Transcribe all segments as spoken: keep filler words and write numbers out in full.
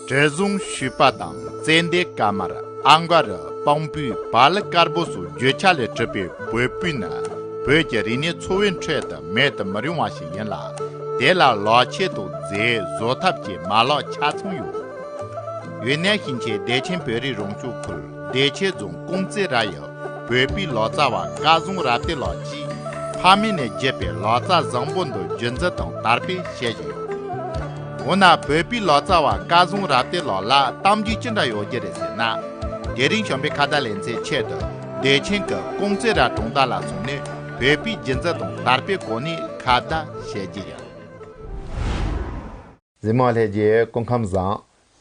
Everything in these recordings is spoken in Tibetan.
དྲི་བཟང་བཤུས་པ་དང་ཙན་དན་དཀར་དམར། ཨང་ག་རི། སྤང་སྤོས། བ་ལི་དཀར་པོ་སོགས་རྒྱུ་ཆ་ལས་གྲུབ་པའི་བོད་སྤོས་ནི། བོད་ཀྱི་རིག་གནས་འཚོ་བའི་ཁྲོད་དུ་མེད་དུ་མི་རུང་བ་ཞིག་ཡིན་ལ། དེ་ལ་ལག་ཆས་དང་རྫས། བཟོ་ཐབས་བཅས་མ་ལག་ཆ་ཚང་ཡོད། ཡུན་ནན་ཞིང་ཆེན་བདེ་ཆེན་བོད་རིགས་རང་སྐྱོང་ཁུལ་བདེ་ཆེན་རྫོང་ཀོང་ཙེ་ར་ཡི་བོད་པའི་ལག་རྩལ་བ་སྐལ་བཟང་རབ་བརྟན་ལགས་ཀྱིས་ཕ་མེས་ནས་བརྒྱུད་པའི་ལག་རྩལ་བཟང་པོ་འདི་རྒྱུན་འཛིན་དང་དར་སྤེལ་བྱེད་བཞིན་ཡོད། འོ་ན་བོད་པའི་ལག་རྩལ་བ་སྐལ་བཟང་རབ་བརྟན་ལགས་ལ་གཏམ་རྒྱུད་ཅི་འདྲ་ཡོད་རྒྱུ་རེད་ཟེར་ན། དེ་རིང་བྱམས་པའི་ཁ་བརྡ་ལེ་ཚན་ཆེད་དུ་བདེ་ཆེན་གྱི་ཀོང་ཙེ་ར་གྲོང་རྡལ་ལ་སོང་ནས་བོད་པའི་རྒྱུན་འཛིན་དང་དར་སྤེལ་སྐོར་ནས་ཁ་བརྡ་བྱེད་རྒྱུ་ཡིན། གཟིགས་མོ་ལྷན་རྒྱས་སྐུ་ཁམས་བཟང་།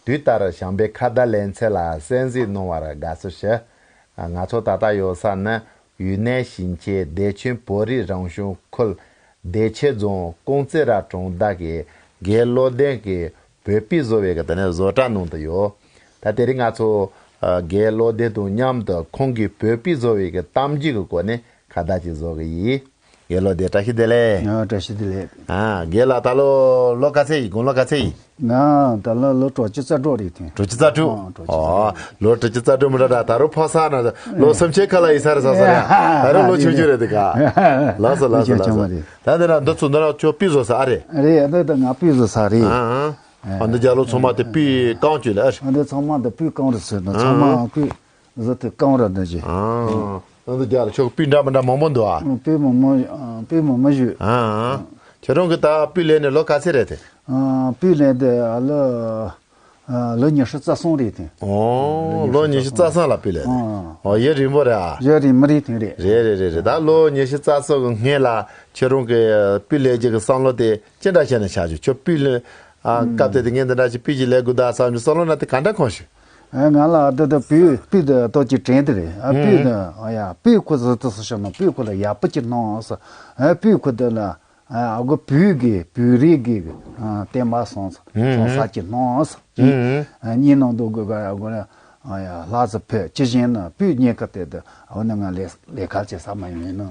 དུས་ལྟར་བྱམས་པའི་ཁ་བརྡ་ལེ་ཚན་ལ་གསན་གཟིགས་གནང་བར་དགའ་བསུ་ཞུ། ང་ཚོ་ད་ལྟ་ཡོད་ས་ནི་ཡུན་ནན་ཞིང་ཆེན་བདེ་ཆེན་བོད་རིགས་རང་སྐྱོང་ཁུལ་བདེ་ཆེན་རྫོང་ཀོང་ཙེ་ར་གྲོང་རྡལ་གྱི་རྒན་བློ་ལྡན་གྱིས་བོད་པའི་བཟོ་བའི་གི་དེ་ནས་བཟོ་གྲྭ་ནང་དུ་ཡོད། ད་དེ་རིང་ང་ཚོ་རྒན་བློ་ལྡན་དང་མཉམ་དུ་ཁོང་གིས་བོད་པའི་བཟོ་བའི་གི་གཏམ་རྒྱུད་ཀྱི་སྐོར་ནས་ཁ་བརྡ་ཅིག་བཟོ་གི་ཡིན། རྒན་བློ་ལྡན་བཀྲ་ཤིས་བདེ་ལེགས། ཨ། བཀྲ་ཤིས་བདེ་ལེགས། ཨ། རྒན་ལགས་ད་ལོ་ལོ་ག་ཚད་ཡིན། དགུང་ལོ་ག་ཚད་ཡིན། ང་ད་ལོ་ལོ་དྲུག་ཅུ་རྩ་དྲུག་རེད་དེ། དྲུག་ཅུ་རྩ་དྲུག་ཨ། དྲུག་ཅུ་རྩ་དྲུག་ཨོ། ལོ་དྲུག་ཅུ་རྩ་དྲུག་མི་འདྲ་འདྲ་ད་རུང་ཕོ་གསར་ན་ལོ་སུམ་ཅུའི་ཁ་ལ་ཡིན་ས་རེད་ཟེར་ས་རེད། ད་རུང་ལོ་ཆུང་ཆུང་རེད་དེ་ག་ལགས་སོ་ལགས་སོ་ལགས་སོ། ད་འདི་ན་འདི་ཚོ་འདི་ན་ཁྱོད་སྤུས་བཟོ་ས་ཨ་རེད། རེད། འདི་ད་ང་སྤུས་བཟོ་ས་རེད། ཨ་ཨ། ཨ་འདི་རྒྱ་ལོ་ཚང་མ་དེ་སྤུས་རྐང་བཅུ་ལ་ཨ་རེད། ཨ་འདི་ཚང་མ་དེ་སྤུས་རྐང་རེད་ཟེར་ན་ཚང་མ་སྤུས། བཟོ་དུས་རྐང་ར་འདི་བཞིན། ཨ། ཨ་འདི་རྒྱ་ལ་ཁྱོད་སྤུས་འདྲ་མི་འདྲ་མང་པོ་འདུག་ཨ། སྤུས་མང་མོ་སྤུས་མང་མོ་བཞུགས། ཨ། ཨ། ཁྱེད་རང་གི་ད་སྤུས་ལེན་ནས་ལོ་ག་ཚད་རེད་དེ། ཨ། སྤུས་ལེན་དེ་ལོ་ཨ་ལོ་ཉི་ཤུ་རྩ་གསུམ་རེད་དེ། ཨོ། ལོ་ཉི་ཤུ་རྩ་གསུམ་ལ་སྤུས་ལེན། ཨ། ཨོ་ཡུན་རིང་པོ་རེད་ཨ། ཡུན་རིང་མི་རིང་ཐེངས་རེད། རེད་རེད་རེད་རེད། ད་ལོ་ཉི་ཤུ་རྩ་གསུམ་གི་སྔོན་ལ་ཁྱེད་རང་གི་སྤུས་ལེན་རྒྱུ་གི་བསམ་བློ་དེ་ཅི་འདྲ་བྱས་ནས་ཆགས་བྱུང་། ཁྱོད་སྤུས་ལེན། ཨ། སྐབས་དེ་དུས་ངས་འདི་འདྲ་ཞིག་སྤུས་ཀྱི་ལས་དགོས་ད་བསམ་རྒྱུ་བསམ་བློ་ན་དེ་ག་འདྲ་ཁོང་ཞིག་ཨ། ང་ལ་ཨ་དེ་དེ་སྤུས་སྤུས་དེ་ལྟོ་ཅིག་དྲན་དེ་རེད། ཨ། སྤུས་དེ་ཨ་ཡ་སྤུས་ཁོ་ཟི་ཏི་སུ་ཤོ་ན་སྤུས་ཁོ་ལ་ཡག་པོ་ཅིག་སྣང་ས། ཨ། སྤུས་ཁོ་དེ་ལ་ཨ་གོ་སྤུས་གི་སྤུས་རིགས་གི་ཨ་བསྟན་པ་སོང་ས་སོང་ས་ཅིག་སྣང་ས་ཅིག་ཨ་གཉིས་ནང་དུ་དགོས་ག་ཡ་གོ་ལ་ཨ་ཡ་ལྷ་ས་ཕེ་ཅི་བཞིན་ན་སྤུས་རྙེད་ཀ་དེ་དེ་ཨ་ནི་ང་ལས་ལས་ཀ་བྱེད་ས་མ་ཡོང་ནི་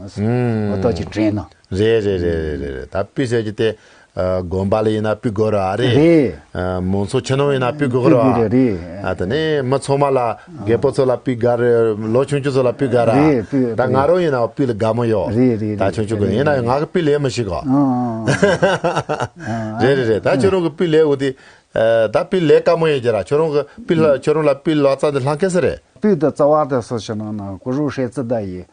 ཨ་ལྟོ་ཅིག་དྲན་ན། རེད་རེད་རེད་རེད་རེད། ད་སྤུས་ཟེར་གྱི་དེ། ཨ། དགོན་པ་ལ་ཡིན་ན་སྤུས་དགོས་ར་རེད། རེད། ཨ། མང་ཚོགས་ཕྱི་ནང་ཡིན་ན་སྤུས་དགོས་ར། སྤུས་དགོས་རེད། ཨ། དེ་ནས་མི་ཚང་མ་ལ་རྒད་པོ་ཚོ་ལ་སྤུས་དགའ་རེད། ལོ་ཆུང་ཆུང་ཚོ་ལ་སྤུས་དགའ་ར། རེད། སྤུས། ད་ང་རང་ཡིན་ན་སྤུས་ལ་དགའ་མོ་ཡོད། རེད་རེད། ད་ཆུང་ཆུང་གི་ཡིན་ན་ང་གི་སྤུས་ལེན་མི་ཤེས་གོ། ཨ། རེད་རེད་རེད། ད་ཁྱོད་རང་གི་སྤུས་ལེན་འོ་དེ། ཨ། ད་སྤུས་ལེན་དཀའ་མོ་ཡོད་ཀྱི་ར། ཁྱོད་རང་གི་སྤུས་ལ་ཁྱོད་རང་ལ་སྤུས་ལག་རྩལ་འདི་ལྷང་ཁེ་སི་རེད། སྤུས་དེ་རྩ་བ་དེ་སུ་ཞིག་ནང་ན་ཀུ་རུ་ཧྲེ་ཙི་ད་ཡི།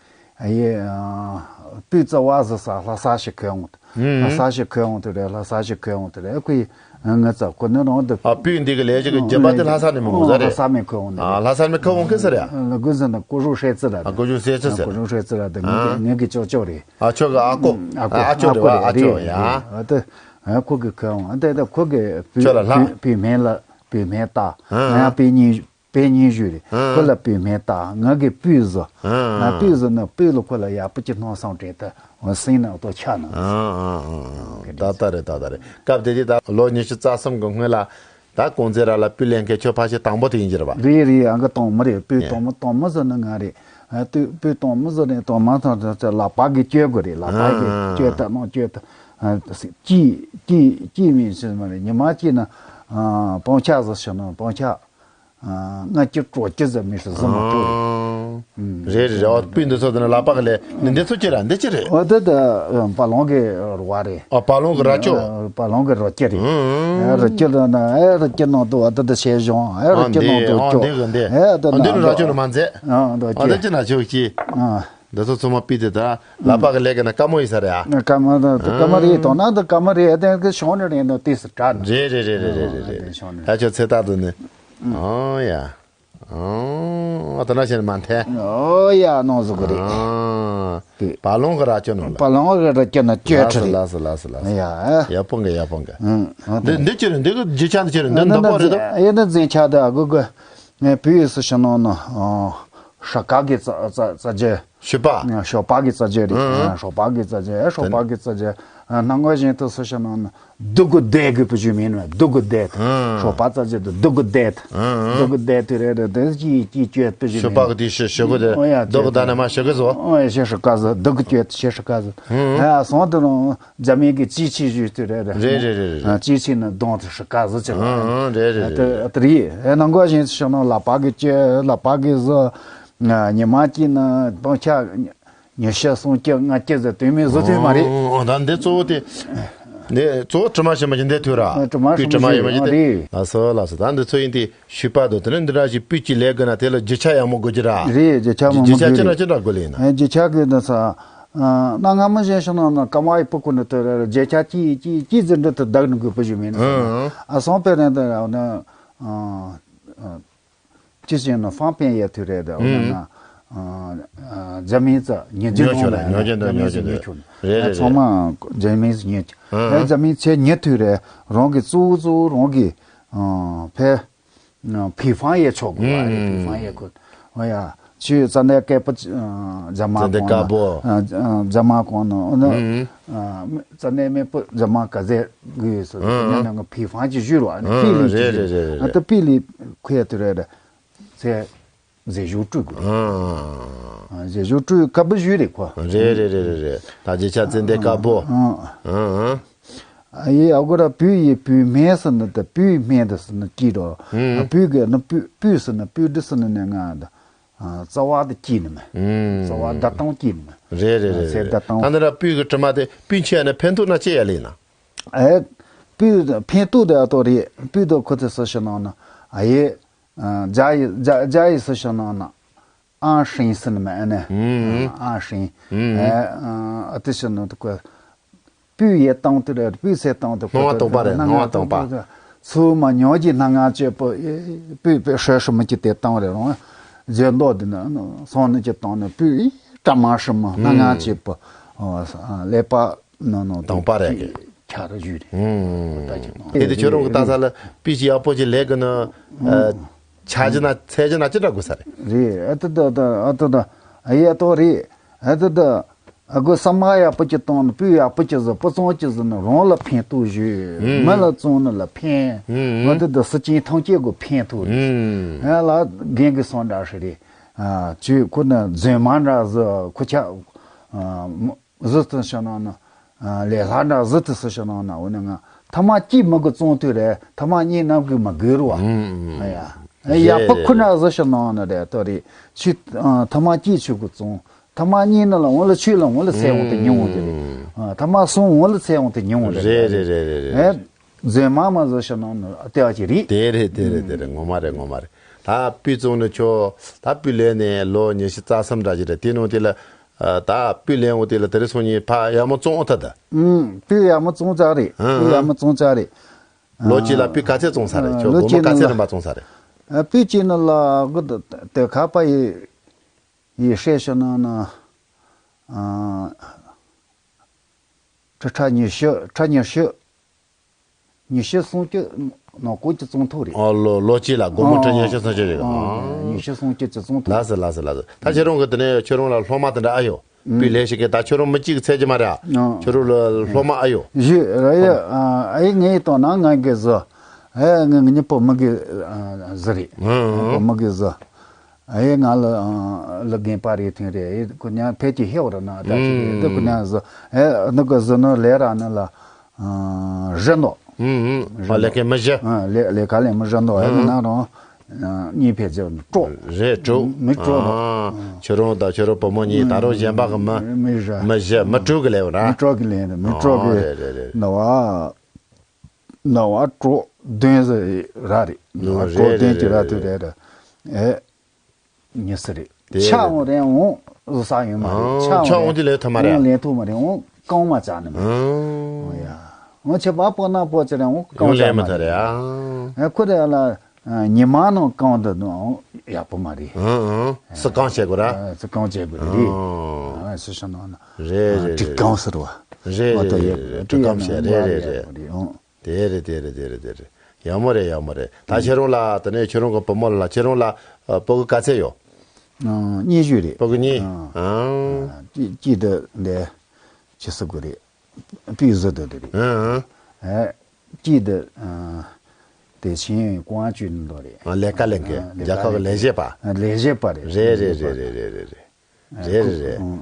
ཡེ། ཨ། སྤུས་རྩ་བ་ཟེར་ས་ལྷ་ས་ཞིག་ཁོས་འོང་། ཨུམ། ལྷ་ས་ཞིག་ཁོས་འོང་དེ་རེད། ལྷ་ས་ཞིག་ཁོས་འོང་དེ་རེད། ཁོ་ཡི་ངི་ཙ་ཁོ་ནི་རང་དུ། ཨ། སྤུས་འདི་གི་ལས་ཀྱི་རྒྱུ་པ་དེ་ལྷ་ས་ནས་མི་འོང་ས་རེད། ལྷ་ས་མི་ཁོས་འོང་དེ། ཨ། ལྷ་ས་མི་ཁོས་འོང་གི་ས་རེད། ཨ། ལ་ཀུན་ཟེར་ན་ཀུ་རུ་ཧྲེ་ཙི་ར། ཨ། ཀུ་རུ་ཧྲེ་ཙི་ཟེར། ཀུ་རུ་ཧྲེ་ཙི་ར་དེ་ངི་ཨ། ངི་གི་ཅོ་ཅོ་རེད། ཨ་ཅོ་གི་ཨ་ཀོ། ཨ་ཨ་ཅོ་རེད་བ། ཨ་ཅོ་ཡ། ཨ་དེ། ཨ་ཁོ་གི་ཁོས་འོང་ཨ་དེ་དེ་ཁོ་གི་སྤུས། ཁྱོད་ལ་ལྷ། སྤུས་སྨན་ལ་སྤུས་སྨན་ལྟ། ཨ། ང་སྤུས་གཉིས། པའི་སྙན་ཞུ་རེད། ཨ། ཁོ་ལ་སྤུས་སྨན་བཏགས། ང་གི་སྤུས་བཟོ། ཨ། ང་སྤུས་བཟོ་ན་སྤུས་ལ་ཁོ་ལ་ཡག་པོ་ཅིག་སྣང་སོང་དྲན་ད་འོ་སེམས་ནང་ལྟོ་ཆགས་ན། ཨ་ཨ་ཨ། ད་ལྟ་རེད་ད་ལྟ་རེད། སྐབས་དེ་དུས་ད་ལོ་ཉི་ཤུ་རྩ་གསུམ་གི་སྔོན་ལ་ད་ཀོང་ཙེ་ར་ལ་སྤུས་ལེན་མཁན་ཁྱོད་ཕལ་ཆེར་དང་པོ་དེ་ཡིན་གྱི་རེད་པ། རེད་རེད། ཨ་གི་དང་མོ་རེད། སྤུས་དང་མོ་དང་མོ་བཟོ་ནི་ང་རེད། ཨ་སྤུས་དང་མོ་བཟོ་ནི་དང་མོ་དང་ལག་པ་གི་བཅོས་དགོས་རེད། ལག་པ་གི་ཨ་བཅོས་ད་ནང་བཅོས་ད་ཨ་ཅི་ཅི་ཅི་མིན་ཟེར་མ་རེད། ཉི་མ་གཅིག་ན་ཨ་སྤང་ཆ་བཟོ་ཤོག་ན་སྤང་ཆ། ལྔ་བཅུ་དྲུག་ཅུ་ཙམ་མི་ཧྲི་ཟི་མ་ཏོ་རེད། རེད་རེད། ཨོ་སྤུས་འདི་ཚོ་དེ་ནི་ལག་པ་གི་ལས་ནི་འདི་ཚོ་ཅི་ར་འདི་ཅི་རེད། ཨོ་དེ་དེ་བ་ལོང་གི་རུ་བ་རེད། ཨ་བ་ལོང་གི་ར་ཅོ། བ་ལོང་གི་རུ་ཅི་རེད། རུ་ཅི་ལ་ན་ཨེ་རུ་ཅི་ནང་དུ་ཨ་དེ་དེ་ཤེས་བྱུང་ཨེ་རུ་ཅི་ནང་དུ་ཅོ་ཨེ་དེ་འདི་རུ་ར་ཅོ་ལ་མ་མཛད། ཨ་འདི་ཅི་ན་ཅོ་ཅི། འདི་ཚོ་ཚང་མ་སྤུས་དེ་ད་ལག་པ་གི་ལས་ཀ་ན་དཀའ་མོ་ཡིན་ས་རེད་ཨ། དཀའ་མོ་དཀའ་མོ་རེད། དོ་ན་འདི་དཀའ་མོ་རེད། ཨ་དེ་གི་ཤོང་ནི་རེད་འདི་ཏིས་དྲ་ནི། རེད་རེད་རེད། ད་ཆོ་ཚེ་ཏག་ཏུ་ནི། ཨོ་ཡ། ཨོ་ད་ན་ཤེས་ནི་མ་འཐེན། ཨོ་ཡ་ནོ་ཟུ་གི་རེད། ཨ་བ་ལོང་གི་ར་ཅོ་ནོ་ལ། བ་ལོང་གི་ར་ཅོ་ནོ་ཅོ་ཁྲི་རེད། ལ་སི་ལ་སི་ལ་སི། ཡ་ཡ་པོང་གི་ཡ་པོང་གི། འདི་འདི་ཅི་རེད། འདི་གི་རྒྱུ་ཆ་འདི་ཅི་རེད། འདི་འདི་པོ་རེད་དོ། ཡ་འདི་འཛིན་ཆ་འདི་ཨ་གུ་གུ། ངས་བུ་ཡི་སུ་ཤི་ནོ་ནོ། ཤ་ཀ་གི་རྩ་རྩ་རྩ་རྒྱུ། ཤོ་པ། ཤོ་པ་གི་རྩ་རྒྱུ་རེད། ཤོ་པ་གི་རྩ་རྒྱུ། ཤོ་པ་གི་རྩ་རྒྱུ། ཨ། སྣང་བ་བཞིན་དུ་སུ་ཞིག་ནང་ན་སྡུག་གུ་བསྡད་དགོས་པ་ཞིག་མིན་ནམ། སྡུག་གུ་བསྡད། ཨང་། ཞོགས་པ་ཙམ་ཅིག་ཏུ་སྡུག་གུ་བསྡད། ཨང་། སྡུག་གུ་བསྡད་དུས་རེ་རེ་དེ་ཅི་ཅི་སྤྱོད་པ་ཞིག་ཞོགས་པ་གི་དུས་ཤི་ཞོགས་གུ་དེ། ཨོ་ཡ། སྡུག་གུ་ད་ནི་མ་ཞོགས་གུ་བཟོ། ཨོ་ཡ། ཤི་ཧྲི་ཀ་ཟི། སྡུག་གུ་སྤྱོད་ཤི་ཧྲི་ཀ་ཟི། ཨང་། ཨ། སོང་དུ་རུང་རྒྱ་མི་གི་ཅི་ཆི་ཞུས་དུས་རེ་རེ། རེད་རེད་རེད་རེད། ཨ། ཅི་ཆི་ནི་གདོང་དུ་ཧྲི་ཀ་ཟི་ཅི། ཨང་ཨང་། རེད་རེད་རེད། ཨ། དེ་རེད། ཨེ། སྣང་བ་བཞིན་དུ་ཞིག་ནང་ལག་པ་གི་ཅི་ལག་པ་གི་ཟི། ཉི་མ་གཅིག་ན་སྟོང་ཆ་ཉི་ཤུ་སུམ་ཅུ་ལྔ་བཅུ་ཟེར་དོན་མེད་བཟོ་ཐུབ་མ་རེད། ཨོ། ད་འདི་གཙོ་བོ་དེ། འདི་གཙོ་བོ་དྲི་མ་ཞིམ་པ་ཅིག་འདི་ཐོས་ར། ཨ། དྲི་མ་སྤུས་དྲི་མ་ཞིམ་པ་ཞིམ་པ་ཅིག་འདི། རེད། ལགས་སོ་ལགས་སོ། ད་འདི་ཚོ་ཡིན་ཏེ་ཞུས་པ་དང་དེ་ནས་འདི་འདྲ་ཞིག་སྤུས་ཀྱི་ལས་དགོས་ན་དེ་ལ་རྒྱུ་ཆ་ཡག་མོ་དགོས་ཀྱི་ར། རེད། རྒྱུ་ཆ་མང་མོ་རྒྱུ་ཆ་དགོས་ཅི་འདྲ་རེད། ཅི་འདྲ་དགོས་ལེ་ཡིན་ན། ཨ། རྒྱུ་ཆ་གི་འདི་ས། ཨ། གནའ་སྔ་མོ་གཞན་ཞིག་ནང་ན་ཀ་མ་ཡི་སྤུ་གུ་ནི་དེ་རེད། རྒྱུ་ཆ་ཅི་ཅི་ཅི་ཟིན་འདྲི་དུ་བདག་ནི་དགོས་པ་ཞིག་མིན་ན། ཨ། ཨ། སོང་པའི་རིང་དུ་ཡང་ན། ཨ། ཨ། ཅི་ཞིག་ན་ཧྥང་པན་ཡ་ཐུ་རེད། འོ་ན་ན། ཨ། ཨ། རྒྱ་མིའི་ཚ་ཉི་རྒྱུ་ཉོ་ཆོག་རེད། ནོ་ན་ཉོ་རྒྱུ་འདོད་རྒྱ་མིའི་ཉོ་ཚ་རྒྱུ་ཉོ་འདོད། ཆོག་ནི། རེད་རེད་ཚང་རེད། མ་རྒྱ་མིའི་ཉོ། ཨ། རྒྱ་མིའི་ཚེ་ཉི་ཐུ་རེད། རང་གི་གཙོ་བོ་གཙོ་བོ་རང་གི། ཨ། ཕེ། ཨ། ཕི་ཧྥང་ཡ་ཆོག་གོ། ཨ། ཕི་ཧྥང་ཡ་ཁོ། འོ་ཡ། ཆུ་ཙ་ནའི་སྐད་པོ། ཨ། རྒྱ་མ་ཙ་ནའི་གོང་ན། སྐད་པོ། ཨ། རྒྱ་མ་གོང་ན། འོ་ན། ཨ། ཙ་ནའི་མེ་པོ་རྒྱ་མ་ག་ཟེ་གི་སོ། ཨ། ཉ་ནང་ཕི་ཧྥང་ཅི་ཞུ་རོ། ཨ། ཕི་ལི་ཅི་རེད་རེད་རེད། ཨ། རེད། ད་ཕི་ལི་ཁོ་ཡ་དུ་རེད། ཚེ་ཟེ་ཞུ་ཀྲུ་གི། ཨ། ཨ། ཟེ་ཞུ་ཀྲུ་ཀ་པོ་ཞུ་རེད་ཁོ། རེད་རེད་རེད་རེད་རེད། ད་རྒྱུ་ཆ་ཙན་དན་དཀར་པོ། ཨ། ཨ། ཨ། ཨ་ཡེ་ཨ་གོ་ར་བོད་ཡི་བོད་སྨན་ཟེར་ནི་ད་བོད་སྨན་དུ་ཟེར་ནི་ཀི་རོ། ཨ། བོད་གི་ནི་བོད་བོད་ཟེར་ནི་བོད་འདི་ཟེར་ནི་ནས་ང་ད། ཨ། རྩ་བ་དུ་ཀི་ནི་མ། ཨ། རྩ་བ་བརྡ་སྟངས་ཀི་ནི་མ། རེད་རེད་རེད། ཚེ་བརྡ་སྟངས། ད་ནི་ར་བོད་གི་དྲི་མ་དེ་བོད་ཆེ་ནི་ཕན་ཐོགས་ན་ཅི་ཡ་ལེ་ན། ཨེ། བོད་ཕན་ཐོགས་དེ་ཨ་ཏོ་རེད། བོད་དུ་ཁོ་ཚོས་སུ་ཞིག་ནང་ན། ཨ་ཡེ། ཨ། རྒྱ་ཡི་རྒྱ་རྒྱ་ཡི་སུ་ཞིག་ནང་ན། ཨང་ཧྲིང་ཟེར་ནི་མ་ཨ་ནི། ཨང་ཧྲིང་། ཨ། ཨ་དེ་ཞིག་ནང་དུ་ཁོ། སྤུས་ཡི་སྟེང་དུ་རེད། སྤུས་ཚད་སྟེང་དུ་སྣང་བ་སྟོང་པ་རེད། སྣང་བ་སྟོང་པ། ཚུལ་མ་ཉོན་གྱི་སྣང་ང་སྤྱོད་པོ། སྤུས་པའི་ཧྲེ་ཧྲི་མི་གྱི་དེ་སྟེང་རེད་རུང་། རྗེས་མདོ་འདི་ནི་སོང་ནི་གྱི་སྟེང་ནི་སྤུས་ཀྲ་མ་ཧྲི་མི་སྣང་ང་སྤྱོད་པོ། ཀླད་པ་ནི་ནི་སྟོང་པ་རེད། ཁྱ་ར་ཞུ་རེད། ད་ཅི་ནོ། དེ་དུ་ཁྱོད་རང་གི་ལྟ་ས་ལ་སྤུས་ཀྱི་ཡག་པོ་ཅིག་ལས་གི་ནི། ཆ་རྒྱུ་ན་ཚད་རྒྱུ་ན་ཅི་འདྲ་དགོས་ས་རེད། རེད། ཨ་ཏི་ད་ད་ཨ་ཏི་ད་ཨ་ཡ་ཏོ་རེད། ཨ་ཏི་ད། ཨ་གོ་བསམ་བློ་ཡག་པོ་ཅིག་བཏང་ནས་སྤུས་ཡག་པོ་ཅིག་བཟོ། སྤུས་གཙང་ཅིག་བཟོ་ན་རང་ལ་ཕན་ཐོགས་ཞུ། ཨུམ། མི་ལ་བཙོང་ནི་ལ་ཕན། ཨུམ། ང་དེ་འདི་སུ་ཅན་ཐམས་ཅད་གོ་ཕན་ཐོགས་རེད། ཨུམ། ང་ལ་རྒན་གི་སོང་འདྲ་ཞིག་རེད། ཨ། ཅིག་ཁོ་ན་རྫུན་མ་འདྲ་བཟོ། ཁོ་ཆ། ཨ། བཟོ་ཐུབ་ཤ་ན་ན། ཨ། ལས་སླ་འདྲ་བཟོ་ཐུབ་སུ་ཤ་ན་ན། འོ་ན་ང་ཐ་མ་གཅིག་མི་དགོས་བཙོང་ཐུབ་རེད། ཐ་མ་གཉིས་ནམ་གི་མི་དགོས་རུ་བ། ཨུམ། ཨ་ཡ། ཡག་པོ་ཁོ་ན་བཟོ་ཤ་ན་ན་རེད་ཏོ་རེད། ཆུ། ཨ། ཐ་མ་གཅིག་ཆུ་གི་བཙོང་། ཐ་མ་གཉིས་ནི་ལ་འོང་ལ་ཆོས་ལ་འོང་ལ་ཟེར་འོང་དུ་ཉུང་འོང་དུ་རེད། ཨ། ཐ་མ་གསུམ་འོང་ལ་ཟེར་འོང་དུ་ཉུང་འོང་དུ་རེད། རེད་རེད་རེད་རེད། ཨེ། རྫུན་མ་མ་བཟོ་ཤ་ནང་ནི་ལྟེ་བ་ཅིག་རེད། དེ་རེད་དེ་རེད་དེ་རེད། ངོ་མ་རེད་ངོ་མ་རེད། ད་སྤུས་བཙོང་ནི་ཁྱོད་ད་སྤུས་ལེན་ནས་ལོ་ཉི་ཤུ་རྩ་གསུམ་འདྲ་ཅིག་རེད། དེ་ནང་དེ་ལ་ད་སྤུས་ལེན་འོང་དེ་ལ་དེ་རིང་སང་ཉིན་ཕ་ཡག་མོ་བཙོང་འོང་ཐ་ད། ཨུམ། སྤུས་ཡག་མོ་བཙོང་ཙག་རེད། ཨ། སྤུས་ཡག་མོ་བཙོང་ཙག་རེད། ལོ་གཅིག་ལ་སྤུས་ག་ཚད་བཙོང་ས་རེད་ཁྱོད། ལོ་སྒོར་མོ་ག་ཚད་རིན་པ་བཙོང་ས་རེད། ཨ། སྤུས་གཅིག་ནི་ལ་གི་དེ་ཁ་པ་ཡི་ཡི་ཧྲེ་ཤ་ན་ན། ཨ། ཁྲི་ཁྲ་ཉི་ཤུ། ཁྲི་ཉི་ཤུ། ཉི་ཤུ་སུམ་ཅུ་ནང་སྐོར་གྱི་བཙོང་ཐུབ་རེད། ཨོ། ལོ་ལོ་གཅིག་ལ་སྒོར་མོ་ཁྲི་ཉི་ཤུ་སུམ་ཅུ་རེད། ཨོ། ཉི་ཤུ་སུམ་ཅུ་ཅིག་བཙོང་ཐུབ། ལགས་སོ་ལགས་སོ་ལགས་སོ། ད་ཁྱེད་རང་གི་དེ་ནས་ཁྱེད་རང་ལ་སློབ་མ་དེ་འདྲ་ཨ་ཡོད། སྤུས་ལེགས་ཤིག་གི་ད་ཁྱེད་རང་མི་གཅིག་གི་ཚད་ཀྱི་མ་རེད། ཨོ། ཁྱེད་རང་ལ་སློབ་མ་ཨ་ཡོད། ཞུ་ར་ཡ། ཨ་ཡི་ངའི་དོན་ན་ང་གི་བཟོ། ཨེ། ང་གཉིས་པོ་མི་གི་བཟོ་རེད། ཨོ། པོ་མི་གི་བཟོ། ཨེ། ང་ལ་ལ་རྒན་པ་རེ་ཐོན་རེད། ཨེ། ཁོ་ཉ་ཕལ་གྱི་ཧེ་བ་ར་ན་ད་ཅི་རེད། ཨུམ། འདི་ཁོ་ཉ་བཟོ། ཨེ། འདི་གི་བཟོ་ནོ་ལས་ར་ནི་ལ་རི་ནོ། ཨུམ། ཨུམ། ཨ། ལས་ཀའི་མི་བཞི། ཨ། ལས་ལས་ཀ་ལས་མི་བཞི་ནོ། ཨེ། ཨུམ། ན་རང་གཉིས་ཕལ་ཆེར་དཀྲོག་རེད་དཀྲོག་མི་དཀྲོག་ནོ། ཨ། ཁྱོད་རང་དང་ཁྱོད་རང་བུ་མོ་གཉིས་ད་རུང་གཞན་པ་གི་མི་མི་བཞི། མི་བཞི་མི་དྲུག་གི་ལས་བ་ར། མི་དྲུག་གི་ལས་རེད། མི་དྲུག་གི། ཨ། རེད་རེད་རེད། ནོ་བ། ནོ་བ་དཀྲོག་བདུན་ཟེར་ར་རེད། ནོ་བ་དཀྲོག་བདུན་གྱི་ར་དུ་རེད་ར། ཨེ། ཉི་ཤུ་རེད། དེ་ཆ་འོང་རེད་འོང་བཟོ་ས་ཡོད་མ་རེད། ཨང་། ཆ་འོང་ཆ་འོང་དེ་ལས་ཐུབ་མ་རེད། འོང་ལས་ཐུབ་མ་རེད། འོང་རྐང་མ་བཅག་ནི་མ་རེད། ཨང་། འོང་ཡ། འོང་ཆེ་བ་པོ་ན་པོ་ཅི་རེད། འོང་རྐང་ཡོང་ལས་བཅག་མ་མ་ཐུབ་རེད། རེད། ཨང་། ཨ། ཁོ་རེ་ལ་ཉི་མ་ནང་རྐང་དུ་འོང་ཡག་པོ་མ་རེད། ཨང་ཨང་། སུ་རྐང་བྱེད་དགོས་ར། ཨ། སུ་རྐང་བྱེད་དགོས་རེད། ཨང་། ཨ། སུ་ཤ་ནང་ན། རེད་རེད། དྲི་རྐང་ཟེར་བ། རེད་རེད་རེད། དྲི་རྐང་ཟེར་རེད་རེད་རེད། འོང་། དེ་རེད་དེ་རེད་དེ་རེད་དེ་རེད། ཡག་མོ་རེད་ཡག་མོ་རེད། ད་ཁྱེད་རང་ལ་དེ་ནས་ཁྱེད་རང་གི་བུ་མོ་ལ་ཁྱེད་རང་ལ་ཨ། སྤུ་གུ་ག་ཚད་ཡོད། ཨ། གཉིས་བཞི་རེད། སྤུ་གུ་གཉིས། ཨ། ཨ། གཅིག་གཅིག་དེ་འདས་ཕྱི་སུ་གུ་རེད། སྤུས་བཟོ་དོ་དེ་རེད། ཨང་། ཨེ། གཅིག་དེ། ཨ། དེ་ཆིང་ཡོན་ཀོང་ཅུན་དོ་རེད། ཨ། ལས་ཀ་ལས་མཁན། ཨ། ལས་ཀ་རྒྱལ་ཁབ་ཀྱི་ལས་ལས་བྱེད་པ། ཨ། ལས་བྱེད་པ་རེད། རེད་རེད་རེད་རེད་རེད་རེད། རེད་རེད་རེད།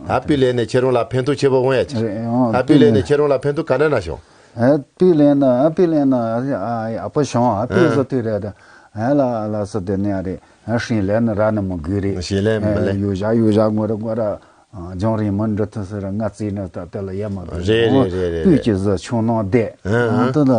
ཨ། སྤུས་ལེགས་ནས་ཁྱེད་རང་ལ་ཕན་ཐོགས་ཆེ་བོ་འོང་ཡ་ཆེ། རེད། ཨང་། ཨ། སྤུས་ལེགས་ནས་ཁྱེད་རང་ལ་ཕན་ཐོགས་ག་འདྲ་ན་བྱུང་། ཨ། སྤུས་ལེགས་ན། ཨ། སྤུས་ལེགས་ན། ཨ། ཡག་པོ་བྱུང་། ཨ། སྤུས་བཟོ་དུས་རེད། ཨ། ལ་ལ་སོ་དེ་ནས་རེད། ཨ། ཧྲིན་ལས་ནི་ར་ནི་མི་དགོས་རེད། ཧྲིན་ལས་མི་ལས། ཡུ་ཞག་ཡུ་ཞག་ངོ་རེ་ངོ་ར། ཨ། ལྗོང་རིང་མི་འགྲོ་ཐུབ་ཟེར་ང་རྩིས་ནི་ད་དེ་ལ་ཡ་མ་དགོས། རེད་རེད་རེད་རེད། སྤུས་ཀྱི་བཟོ་ཆུང་ནང་བསྡད། ཨ། ཨ། དེ་ལ།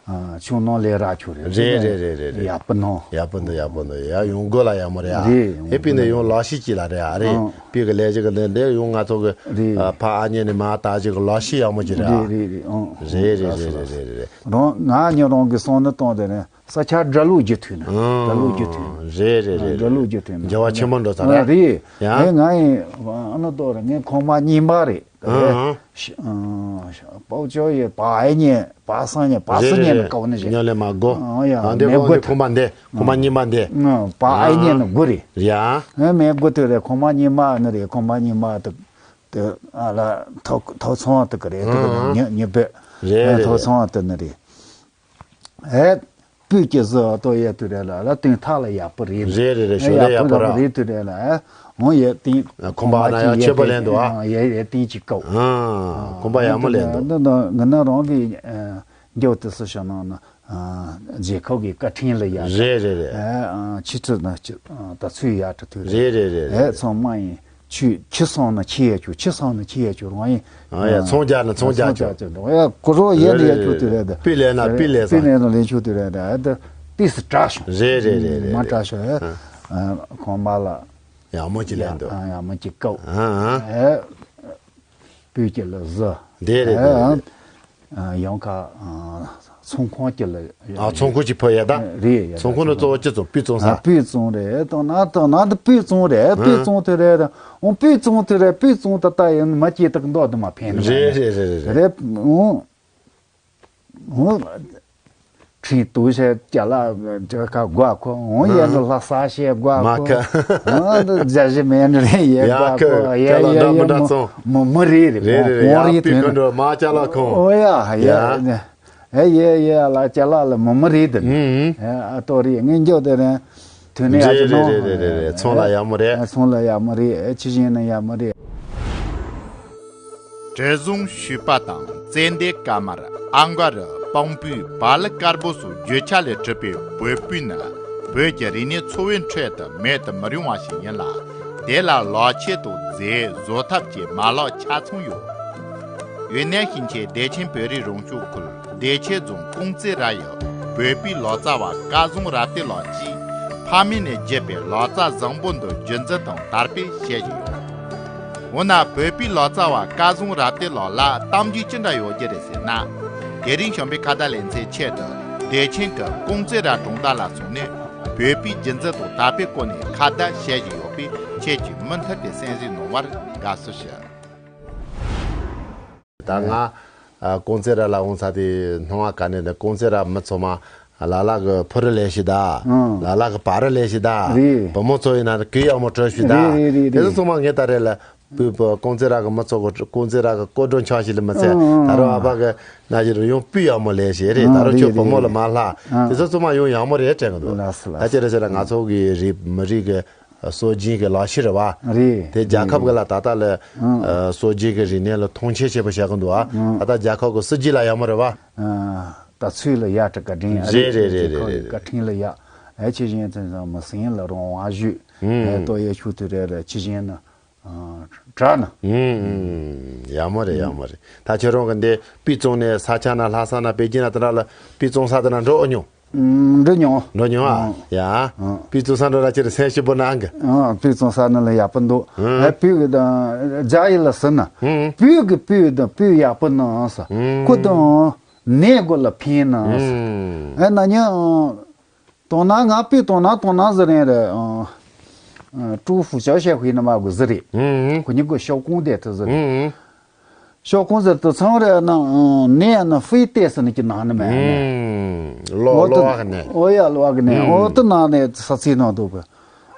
ཨ། ཆུང་ནང་ལས་རག་ཆོག་རེད། རེད་རེད་རེད་རེད། ཡག་པོ་ནང་། ཡག་པོ་འདུག་ཡག་པོ་འདུག་ཡ། ཡོང་དགོས་ལ་ཡག་མོ་རེད་ཨ། རེད། ཡོང་ཨེ་པི་ནས་ཡོང་ལག་ཤེས་ཅིག་ལ་རེད་ཨ། རེད། ཨང་། སྤུས་ཀྱི་ལས་ཀྱི་འདི་འདི་ཡོང་ང་ཚོ་གི། རེད། ཨ། ཕ་ཨ་མྱེས་ནས་མ་ད་ཅིག་གི་ལག་ཤེས་ཡག་མོ་ཅིག་རེད་ཨ། རེད་རེད་རེད། ཨང་། རེད་རེད་རེད་རེད་རེད། རང་ང་ཉིད་རང་གི་བསམ་བློ་བཏང་དེ་ནས་ས་ཆ་སྒྲ་ལུག་རྒྱུ་ཐུག་ན། ཨང་། སྒྲ་ལུག་རྒྱུ་ཐུག་ན། རེད་རེད་རེད། སྒྲ་ལུག་རྒྱུ་ཐུག་ན། འགྱུར་བ་ཆེན་པོ་འགྲོ་ཚར་ཨ། རེད། ཡ། ཨེ། ང་ཡིན་ཨ་ནི་ཏོ་རེད། ངའི་ཁོག་མ་གཉིས་མ་རེད། ཨང་། པའོ་ཅོ་ཡི་པ་ཨའི་མྱེས། པ་སངས་མྱེས། པ་སངས་མྱེས་ནི་ཀའོ་ནི་ཞེས། ཉོ་ལེ་མ་གོ། ཨང་། ཡ། ཨ། འདི་མེ་གོ་གོ་ཐུག་ཁོང་པ་འདི། ཁོང་པ་གཉིས་མ་འདི། ཨང་། པ་ཨའི་མྱེས་ནི་གོ་རེད། ཡ། ཨེ། མེ་གོ་ཐུག་རེད། ཁོང་པ་གཉིས་མ་ནི་རེད། ཁོང་པ་གཉིས་མ་དུ་དུ་ཨ་ལ་ཐོ་ཐོ་ཚོང་དུ་གི་རེད། དུ་གི་རེད། ཨང་། ཉི་ཉི་པེ། རེད་རེད། ཐོ་ཚོང་དུ་ནི་རེད། ཨེ། སྤུས་ཀྱི་བཟོ་ཏོ་ཡེ་དུ་རེད་ལ། ལ་སྟེང་ཐག་ལ་ཡག་པོ་རེད། རེད་རེད་རེད། ཞོ་ལས་ཡག་པོ་རག་པོ་རེད་དུ་རེད་ལ། ཨེ། འོང་ཡེ་སྟེང་། ཁོང་པ་ན་ཡག་ཆོད་པོ་ལེན་འདུག་ཨ། ཡེ་ཡེ་སྟེང་གཅིག་བཀའ། ཨ། ཁོང་པ་ཡག་མོ་ལེན་འདུག་འདི་ནི་ང་ན་རང་གི་འགྱོ་དུ་སུ་ཤོ་ནང་ན། རྒྱལ་ཁབ་ཀྱི་བཀའ་ཁྲིམས་ལ་ཡག་རེད་རེད་རེད། ཨེ། ཆི་ཚུ་ན་ད་ཚུ་ཡག་ཏུ་དུ་རེད། རེད་རེད་རེད་རེད། ཨེ། ཚང་མ་ཡིན། ཆུ་ཆུ་སོང་ན་ཆི་ཡ་ཆུ། ཆི་སོང་ན་ཆི་ཡ་ཆུ་རང་ཡིན། ཨ་ཡ། ཚོང་རྒྱག་ན་ཚོང་རྒྱག་ཆུ། ཡ། ཀུ་རོ་ཡེ་ནི་ཡ་ཆུ་དུ་རེད། ད་པི་ལེ་ན་པི་ལེ་ས། པི་ལེ་ན་ལེ་ཆུ་དུ་རེད། ད་ཨ་ད་ཏིས་དྲག་ཤོ། རེད་རེད་རེད་རེད། མ་དྲག་ཤོ། ཨ། ཁོང་མ་ལ་ཡག་མོ་ཅི་ལེན་འདུག་ཨ། ཡག་མོ་ཅི་བཀའ། ཨ། ཨ། སྤུས་ཀྱི་ལ་བཟོ། དེ་རེད་དེ་རེད། ཨ། ཡང་ཁ། ཨ། ཚོང་ཁང་གི་ལ། ཨ། ཚོང་ཁང་གི་ཕོ་ཡ་ད། རེད་ཡ། ཚོང་ཁང་ནི་གཙོ་བོ་སྤུས་གཙང་ས། ཨ། སྤུས་གཙང་རེད། དང་ན་དང་ན་དུ་སྤུས་གཙང་རེད། སྤུས་གཙང་དེ་རེད། འོང་སྤུས་གཙང་དེ་རེད། སྤུས་གཙང་ད་ལྟ་ཡང་མ་སྐྱེས་དག་མདོག་དུ་མ་ཕན་ནི་མ་རེད། རེད་རེད་རེད་རེད། རེད། འོང་། འོང་། ཁྲིན་ཏུའུ་ཤ་ཅ་ལག་ཁ་དགོས་ཁོ། འོང་ཡ་འདི་ལྷ་ས་ཤེ་དགོས་ཁོ། འོང་འདི་རྒྱ་ཞི་མེ་འདི་རེད་ཡེ་དགོས་ཁོ། ཡ་ཡ་ཡ། མི་འདྲ་ཚོང་། མི་མི་རེད་རེད། རེད་རེད་རེད། འོང་རེད། དེ་ནི་མ་ཅ་ལག་ཁོང་། ཨོ་ཡ་ཡ། ཨེ་ཡེ་ཡེ་ལ་ཅ་ལག་ལ་མི་མི་རེད་དེ། ཨ་ཏོ་རེད། ངས་འཇོག་དེ་རེད། དུས་ནས་ཨ་ཅི་རེད་ནོ། རེད་རེད་རེད་རེད། ཚོང་ལ་ཡག་མོ་རེད། ཚོང་ལ་ཡག་མོ་རེད། ཨེ་ཆི་ཞིག་ནི་ཡག་མོ་རེད། དྲི་བཟང་བྱུག་པ་དང་ཙན་དན་དཀར་དམར། ཨ་མགར་རི། སྤང་སྤོས། བ་ལི་དཀར་པོ་སོགས་རྒྱུ་ཆ་ལས་གྲུབ་པའི་བོད་སྤུས་ནི་བོད་ཀྱི་རིག་གནས་འཚོ་བའི་ཁྲོད་དུ་མེད་དུ་མི་རུང་བ་ཞིག་ཡིན་ལ། དེ་ལ་ལག་ཆས་དང་རྫས་བཟོ་ཐབས་ཀྱི་མ་ལག་ཆ་ཚང་ཡོད། ཡུན་ནན་ཞིང་ཆེན་བདེ་ཆེན་བོད་རིགས་རང་སྐྱོང་ཁུལ་བདེ་ཆེན་རྫོང་ཀོང་ཙེ་ར་ཡི་བོད་པའི་ལག་རྩལ་བ་སྐལ་བཟང་རབ་བརྟན་ལགས་ཀྱིས་ཕ་མེས་ནས་བརྒྱུད་པའི་ལག་རྩལ་བཟང་པོ་འདི་རྒྱུན་འཛིན་དང་དར་སྤེལ་བྱེད་བཞིན་ཡོད། འོ་ན་བོད་པའི་ལག་རྩལ་བ་སྐལ་བཟང་རབ་བརྟན་ལགས་ལ་གཏམ་རྒྱུད་ཅི་འདྲ་ཡོད་རྒྱུ་རེད་ཟེར་ན། དེ་རིང་བྱམས་པའི་ཁ་བརྡ་ལེ་ཚན་ཆེད་དུ་བདེ་ཆེན་གྱི་ཀོང་ཙེ་ར་གྲོང་རྡལ་ལ་སོང་ནས་བོད་པའི་རྒྱུན་འཛིན་དང་དར་སྤེལ་སྐོར་ནས་ཁ་བརྡ་བྱེད་བཞིན་ཡོད་པས། ཁྱེད་ཀྱིས་མུ་མཐུད་དེ་གསན་གཟིགས་གནང་བར་དགའ་བསུ་ཞུ། ད་ང་ཀོང་ཙེ་ར་ལ་འོང་ས་དེ་སྣང་བ་ག་ནས་ད་ཀོང་ཙེ་ར་མི་ཚོ་མ་ལ་ལ་གི་ཕུ་རུ་ལས་ཤི་ད། ཨང་། ལ་ལ་གི་བ་རུ་ལས་ཤི་ད། རེད། བུ་མོ་ཚོ་ཡིན་ན་གུས་ཡག་མོ་སྤྲོད་ཤི་ད། རེད་རེད་རེད། དེ་ཚོ་ཚང་མ་ངས་ད་རེད་ལ། སྤུས་པོ་ཀོང་ཙེ་ར་གི་མི་ཚོ་གི་ཀོང་ཙེ་ར་གི་ཀོ་ཀྲོང་ཆང་ཞིག་ལ་མི་ཚེ། ཨང་ཨང་། ད་རུང་ཨ་ཕ་གི་ན་གཞི་རུ་ཡང་སྤུས་ཡག་མོ་ལས་ཤི་རེད། ཨང་། ད་རུང་ཁྱོད་རེད་བུ་མོ་ལ་རེད་མ་ལྷག་རེད། དེ་ཚོ་ཚང་མ་ཡང་ཡག་མོ་རེད་དྲན་གི་འདུག་ལགས་སོ་ལགས་སོ། ད་ཅི་རེད་ཟེར་ན་ང་ཚོ་གི་རིགས་མི་རིགས་གི་སྲོལ་རྒྱུན་གྱི་ལག་ཤེས་རེད་བ། རེད། དེ་རྒྱལ་ཁབ་ཀྱི་ལ་ད་ལྟ་ལ་ཨང་། ཨ་སྲོལ་རྒྱུན་གྱི་རིག་གནས་ལ་མཐོང་ཆེན་བྱེད་པ་བྱེད་ཀྱི་འདུག་ཨ། ཨང་། ད་ལྟ་རྒྱལ་ཁབ་ཀྱི་སྲིད་ཇུས་ལ་ཡག་མོ་རེད་བ། ཨ་ད་ཚོད་ལ་ཡག་གྲི་བཀའ་དྲིན་ཨ་རེད། རེད་རེད་རེད་རེད། རྒྱལ་ཁབ་ཀྱི་བཀའ་དྲིན་ལ་ཡག་ཨེ་ཆི་ཞན་ཚན་ཚང་མི་སེང་ལ་རོང་བ་བཞུད། ཨང་། ཨེ་ཏོ་ཡེ་ཆུ་དུ་རེད་རེད་ཆི་ཞན་ན་ཨ་དྲག་ན། ཨང་། ཡག་མོ་རེད་ཡག་མོ་རེད། ད་ཁྱོད་རང་གི་འདི་སྤུས་གཙང་ནས་ས་ཆ་ན་ལྷ་ས་ན་པེ་ཅིན་ན་དེ་འདྲ་ལ་སྤུས་གཙང་ས་དེ་ན་འགྲོ་ཨ་མྱོང་། འགྲོ་མྱོང་། འགྲོ་མྱོང་ཨ། ཨང་། ཡ། ཨང་། སྤུས་གཙང་ས་འགྲོ་ན་ཅི་རེད་སེམས་སྐྱིད་པོ་གནང་གི། ཨང་། སྤུས་གཙང་ས་ནི་ལ་ཡག་པོ་འདུག་ཨང་། ཨེ་སྤུས་གི་དང་རྒྱ་ཡིག་ལ་ཟེར་ན། ཨང་། སྤུས་གི་སྤུས་དང་སྤུས་ཡག་པོ་གནང་ས། ཨང་། ཁོ་དང་ནས་གོ་ལ་ཕན་གནང་ས། ཨང་། ཨེ་ན་ཉ་ཨང་། དང་ན་ང་སྤུས་དང་ན་དང་ན་ཟེར་རན་རེད་ཨང་། ཨ་ཀྲུའུ་ཧྥུ་ཅའོ་ཞེ་ཧུའི་ནི་མ་གོ་ཟེར་རེད། ཨང་། ཁོ་གཉིས་གོ་ཤོག་ཁུང་བསྡད་ཐུབ་ཟེར་རེད། ཨང་། ཤོག་ཁུང་ཟེར་དུ་ཚང་རེ་ནང་ནས་ཡང་ན་ཧྥི་ཏེ་ཟེར་ནི་ཀྱི་ནང་ནི་མེད་ནི། ཨང་། ལོ་ལོ་བ་གི་ནས། ཨོ་ཡ་ལོ་བ་གི་ནས། ཨང་། ཨོ་ཏི་ནང་ནས་ས་ཚིགས་ནང་འདུག་གི།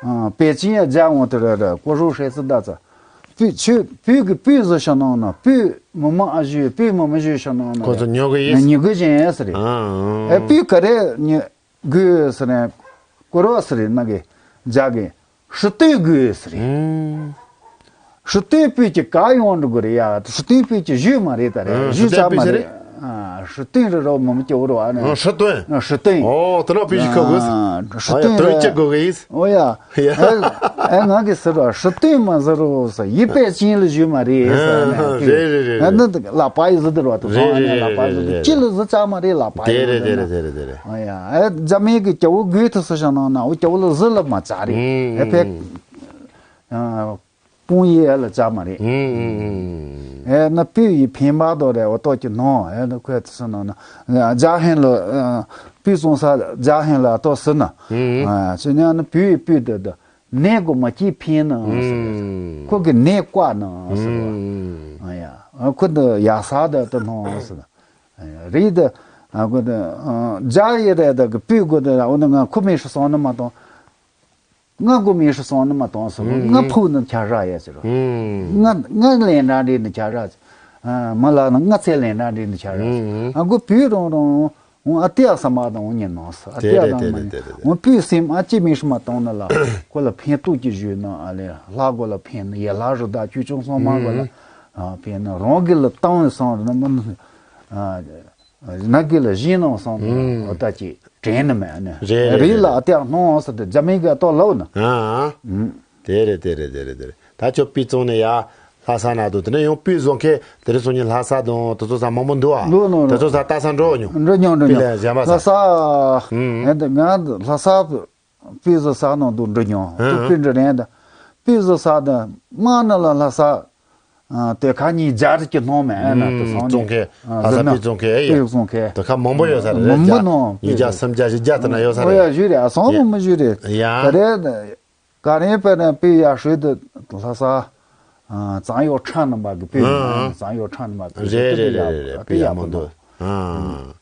ཨང་། པེ་ཅིན་ཡ་རྒྱ་འོང་དུ་རེ་རེ་ཀོ་ཧྲུ་ཧྲེ་སི་ད་ཙ། སྤུས་ཆོས་སྤུས་ཀྱི་སྤུས་བཟོ་ཤ་ནང་ན་སྤུས་མི་མ་ཨ་ཞུ་སྤུས་མི་མི་ཞུ་ཤ་ནང་ན་ཁོ་ཚོ་ཉོ་གི་ཡིན། ཉོ་གི་ཅན་ཡས་ཟེར་རེད། ཨ་ཨ། ཨེ་སྤུས་ག་རེ་ཉོ་དགོས་ཟེར་ནས་སྐོར་བ་ཟེར་རེད་ན་གི་རྒྱ་གི་ཧྲི་སྟོན་དགོས་ཟེར་རེད། ཧྲི་སྟོན་སྤུས་ཀྱི་ག་ཡོང་འགྲོ་གི་རེད་ཡ། ཧྲི་སྟོན་སྤུས་ཀྱི་ཞུས་མ་རེད་ད་རེད། ཨ་ཞུས་ཆ་མ་རེད། ཧྲི་སྟོན་རེད་རོ་མི་མི་སྐྱོ་རོ་ཨ་ནི། ཨ་ཧྲི་སྟོན། ཨ་ཧྲི་སྟོན། ཨོ་དེ་ན་སྤུས་ཞིག་ཁ་དགོས། ཨ་ཧྲི་སྟོན་རེད། ཨོ་ཡ། ཨེ་ང་གི་ཟེར་བ་ཧྲི་སྟོན་མ་ཟེར་རོ་ཟེར་ཡིད་པའི་ཅན་ལ་ཞུས་མ་རེད་ཟེར་ནས། རེད་རེད་རེད། ཨ་ནི་ལག་པ་ཡི་ཟི་དེ་རོ་དེ་རེད་རེད་རེད། ལག་པ་ཡི་ཟི་དེ་ཅི་ལ་ཟི་ཆ་མ་རེད་ལག་པ་ཡི་ཟི་དེ། ཨོ་ཡ། ཨེ་རྒྱ་མི་གི་སྐྱ་བོ་དགོས་ཐུབ་ས་ཤ་ནང་ན་འོ་སྐྱ་བོ་ལ་ཟི་ལ་མ་ཆ་རེད། ཨེ་ཕེ། དཔུང་ཡིས་ཨེ་ལ་བཅག་མ་རེད། ཨེ་ན་སྤུས་ཡི་འཕེན་པ་དོ་རེད་འོ་ཏོ་ཀྱི་ནོ་ཨེ་ན་ཁོས་ཚི་ནང་ན་རྒྱ་ཧན་ལ་སྤུས་བཙོང་ས་རྒྱ་ཧན་ལ་ཏོ་སི་ན་ཚི་ཉ་ན་སྤུས་ཡི་སྤུས་དོ་དོ་ནས་གོ་མ་ཀྱི་འཕེན་ན་ཁོ་གི་ནས་བཀའ་ན་ཨ་ཡ་ཁོ་དོ་ཡ་ས་དོ་དོ་ནོ་ཨ་སི་རེད་དོ་ཨ་ཁོ་དོ་རྒྱ་ཡི་རེད་དོ་གི་སྤུས་གོ་དོ་འོ་ན་ང་ཁོ་མེ་ཧྲི་སོང་ན་མ་གཏོང་། ང་དགོ་མེ་ཧྲི་སོང་ནི་མ་གཏོང་སོང་ང་ཕུག་ནི་ཁྱ་ར་ཡ་ཟེར་རོ། ང་ང་ལན་ར་འདྲེ་ནི་ཁྱ་ར། མ་ལ་ནི་ང་ཚེ་ལན་ར་འདྲེ་ནི་ཁྱ་ར། ཨ་དགོ་བུས་རོང་རོང་ཨ་ཏི་ཡ་ས་མ་དང་ཉན་ནོ་ས་ཨ་ཏི་ཡ་དང་མ་ཉན་ཨ་བུས་སེམས་ཨ་ཅི་མེ་ཧྲི་མ་གཏོང་ནི་ལ་ཁོ་ལ་ཕན་ཐོགས་ཀྱི་ཞུས་ནི་ཨ་ལེ་ལྷ་གོ་ལ་ཕན་ནི་ཡ་ལྷ་རུ་ད་ཁྱུ་ཆུང་སོང་མ་གོ་ལ་ཕན་ནི་རོང་གི་ལ་བཏང་སོང་རི་ནི་མ་ནི། ནག་གི་ལ་བཞིན་ནང་སོང་ནས་འོ་ད་ཅིག་དྲན་ནི་མེད་ནི་རེད་རེད་རེད་ལ་ཨ་ཏེ་སྣང་ཟེར་ཏེ་རྒྱ་མི་ག་ཏོ་ལོ་ནི། ཨ་ཨ། དེ་རེད་དེ་རེད་དེ་རེད་དེ་རེད། ད་ཁྱོད་སྤུས་བཙོང་ནས་ཡ་ལྷ་ས་ན་འདུག་དེ་ནས་ཡང་སྤུས་བཟོ་མཁན་དེ་རིང་སང་ཉིན་ལྷ་ས་དང་དེ་ཚོ་ས་མང་པོ་འདུག་ཨ། ལོ་ལོ་ལོ། དེ་ཚོ་ས་ལྟ་ས་འགྲོ་འོང་། འགྲོ་མྱོང་འགྲོ་སྤུས་ལ་མྱོང་གཞན་པ་ལྷ་ས། ས་ཨ་ང་ལྷ་ས། སྤུས་བཟོ་ས་ནང་དུ་འགྲོ་མྱོང་། ཨ་ཨ། སྤུས་འགྲོ་རན་ད། སྤུས་བཟོ་ས་དང་དམག་ནི་ལ་ལྷ་ས། ཨ་དེ་ཁ་གཉིས་སྦྱར་གྱི་སྣང་མེད་ཨ་ན་དེ་སོང་ཙོང་ཁའི་ལྷ་ས་སྤུས་བཙོང་མཁན་ཡ་སྤུས་བཙོང་མཁན་དེ་ཁ་མང་པོ་ཡོད་ས་རེད། མང་པོ་ནང་ཉིས་བརྒྱ་སུམ་བརྒྱ་བཞི་བརྒྱ་དེ་ན་ཡོད་ས་ཨོ་ཡ་རེད། ཞུ་རེད་ཨ་སོང་མི་མི་ཞུ་རེད། ཡ་ད་རེད། ག་རེ་དཔེར་ན་སྤུས་ཡ་ཧྲུལ་དུ་ལྷ་ས་ཨ་གཙང་གཡོག་ཁྲ་རྣམ་པ་གི་སྤུས་ཨ་ཨ་གཙང་གཡོག་ཁྲ་རྣམ་པ་སྤུས་རེད་དེ་རེད་ཡ་རེད་རེད། དེ་སྤུས་ཡ་ཡག་པོ་མང་འདུག་ཨ།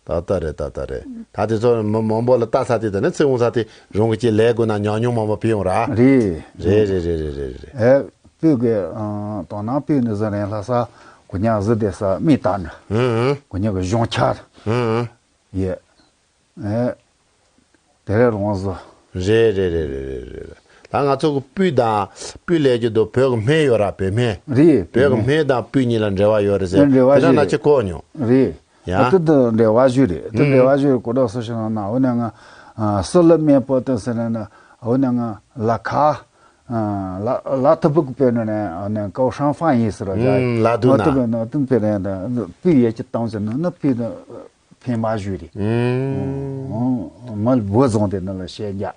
ད་ལྟ་རེད་ད་ལྟ་རེད། ད་དེ་ཚོ་མི་མང་པོ་ལ་ལྟ་ས་དེ་དང་ནི་ཚེ་འོང་ས་དེ་རང་གི་ཅི་ལས་དགོས་ན་ཉམས་མྱོང་མང་པོ་ཕུལ་ཡོང་ར། རེད། རེད་རེད་རེད་རེད་རེད་རེད། ཨེ་སྤུས་ཀྱི་ཨ་དོ་སྣང་སྤུས་ནི་ཟི་རེན་ལྷ་ས་གུ་ཉག་ཟི་དེ་ས་མི་ལྟ་ན། ཨང་ཨང་། གུ་ཉག་གི་གཞུང་ཆ། ཨང་ཨང་། ཡེ། ཨེ། དེ་རེད་རོང་ཟོ། རེད་རེད་རེད། ད་ང་ཚོ་གི་སྤུས་དང་སྤུས་ལས་ཀྱི་དུ་བོད་ཀྱི་སྨན་ཡོད་ར་བོད་སྨན། རེད་བོད་ཀྱི་སྨན་དང་སྤུས་གཉིས་ལ་འབྲེལ་བ་ཡོད་རེད་ཟེར་འབྲེལ་བ་དེ་ན་ཞིག་ན་རེད། ཅི་གོ་མྱོང་། རེད། ཡ། དེ་དུ་འབྲེལ་བ་ཞུ་རེད་དེ་འབྲེལ་བ་ཞུ་རེད་གོ་ད་སུ་ཞིག་ན་ན་འོ་ན་ང་སུ་ལ་སྨན་པོ་དུ་ཟེར་ན་ན་འོ་ན་ང་ལ་ཁ་ལ་ལ་ཐུ་བུ་གི་པེ་ནོ་ནས་འོ་ན་ཀའོ་ཧྲང་ཧྥང་ཡིན་ཟེར་རོ་ཡ། ལ་དུ་ན་དུ་པེ་ནོ་དུ་པེ་ནོ་དུ་པེ་ནོ་དུ་པེ་ནོ་དུ་པེ་ནོ། ཕན་པ་ཞུས་རེད། ཨུམ། མ་བུ་བཟུང་དེ་ནི་ལ་བཤད་རྒྱ།